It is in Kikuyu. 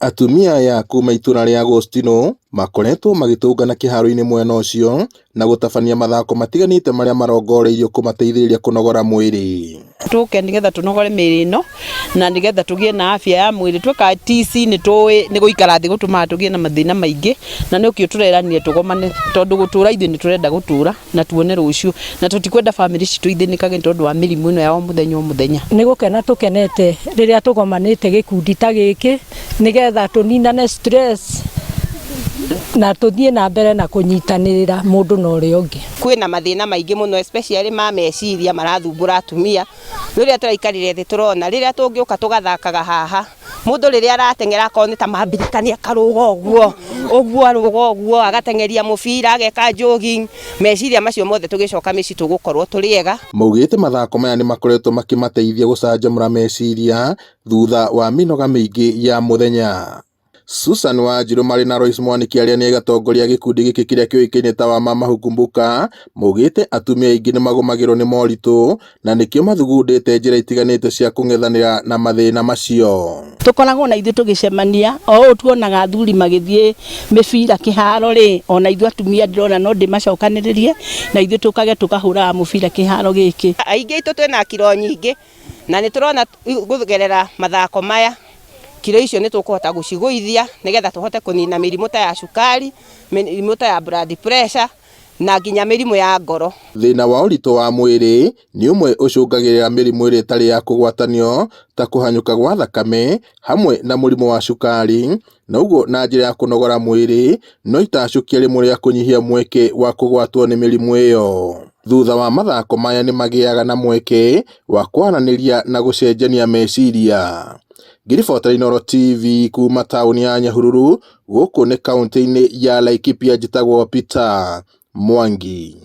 Atumia aya kuma itũra rĩa Agostino makoretwo magĩtũngana kĩharo-inĩ mwena ũcio na gũtabania mathako matiganĩte marĩa marongoreirio kũmateithĩrĩria kũnogora mwĩrĩ. Tũke nĩgetha tũnogore mĩĩrĩ ĩno na nĩgetha tũgĩe na afya ya mwĩrĩ. Tweka tici nĩ tũĩ nĩ gũikara thĩ gũtũmaga tũgĩe na mathĩna maingĩ na nĩkĩo tũreranire tũgomane tondũ gũtũra ithuĩ nĩ tũrenda gũtũra na tuone rũciũ na tũtikwenda bamĩrĩ citũ ithĩnĩkage nĩ tondũ wa mĩrimũ ĩno ya o mũthenya o mũthenya. Nĩ gũkena tũkenete rĩrĩa tũgomanĩte gĩkundi ta gĩkĩ nĩgetha tũninane stress na tũthiĩ na mbere na kũnyitanĩrĩra mũndũ na ũrĩa ũngĩ. Kwĩna mathĩna maingĩ mũno especially ma meciria marathumbũra atumia. Rĩrĩa tũraikarire thĩ tũrona rĩrĩa tũngĩũka tũgathakaga haha, mũndũ rĩrĩa arateng'era akorwo nĩ ta mambirikani akarũga ũguo, ũguo arũga ũguo, agateng'eria mũbira, ageka jogging, meciria macio mothe tũgĩcoka mĩciĩ tũgũkorwo tũrĩ ega. Maugĩte mathako maya nĩ makoretwo makĩmateithia gũcanjamũra meciria thutha wa mĩnoga mĩingĩ ya mũthenya. Susan Wanjiru marĩ na Royce Mwaniki arĩa nĩ atongoria a gĩkundi gĩkĩ kĩrĩa kĩũĩkaine ta Wamama Hukumbuka maugĩte atumia aingĩ nĩ magũmagĩrwo nĩ moritũ na nĩkĩo mathugundĩte njĩra itiganĩte cia kũng'ethanĩra na mathĩna macio. Tũkoragwo na ithuĩ tũgĩcemania o ũũ tuonaga athuri magĩthiĩ mĩbira kĩharo rĩ, ona ithuĩ atumia ndĩrona no ndĩmacokanĩrĩrie na ithuĩ tũkage tũkahũraga mũbira kĩharo gĩkĩ. Aingĩ aitũ twĩna kiro nyingĩ na nĩ tũrona kũgerera mathako maya kiro icio nĩ tũkũhota gũcigũithia nĩgetha tũhote kũnina mĩrimũ ta ya cukari, mĩrimũ ta ya blood pressure na nginya mĩrimũ ya ngoro. Thĩna wa ũritũ wa mwĩrĩ nĩ ũmwe ũcũngagĩrĩra mĩrimũ ĩrĩa ĩtarĩ ya kũgwatanio ta kũhanyũka gwa thakame hamwe na mũrimũ wa cukari, na ũguo na njĩra ya kũnogora mwĩrĩ no itacũkia rĩmwe rĩa kũnyihia mweke wa kũgwatwo nĩ mĩrimũ ĩyo. Thutha wa mathako maya nĩ magĩaga na mweke wa kwaranĩria na gũcenjania meciria. Ngĩribotera Inooro TV kuma taũni ya Nyahururu, gũkũ nĩ kaũntĩ-inĩ ya Laikipia, njĩtagwo Peter Mwangi.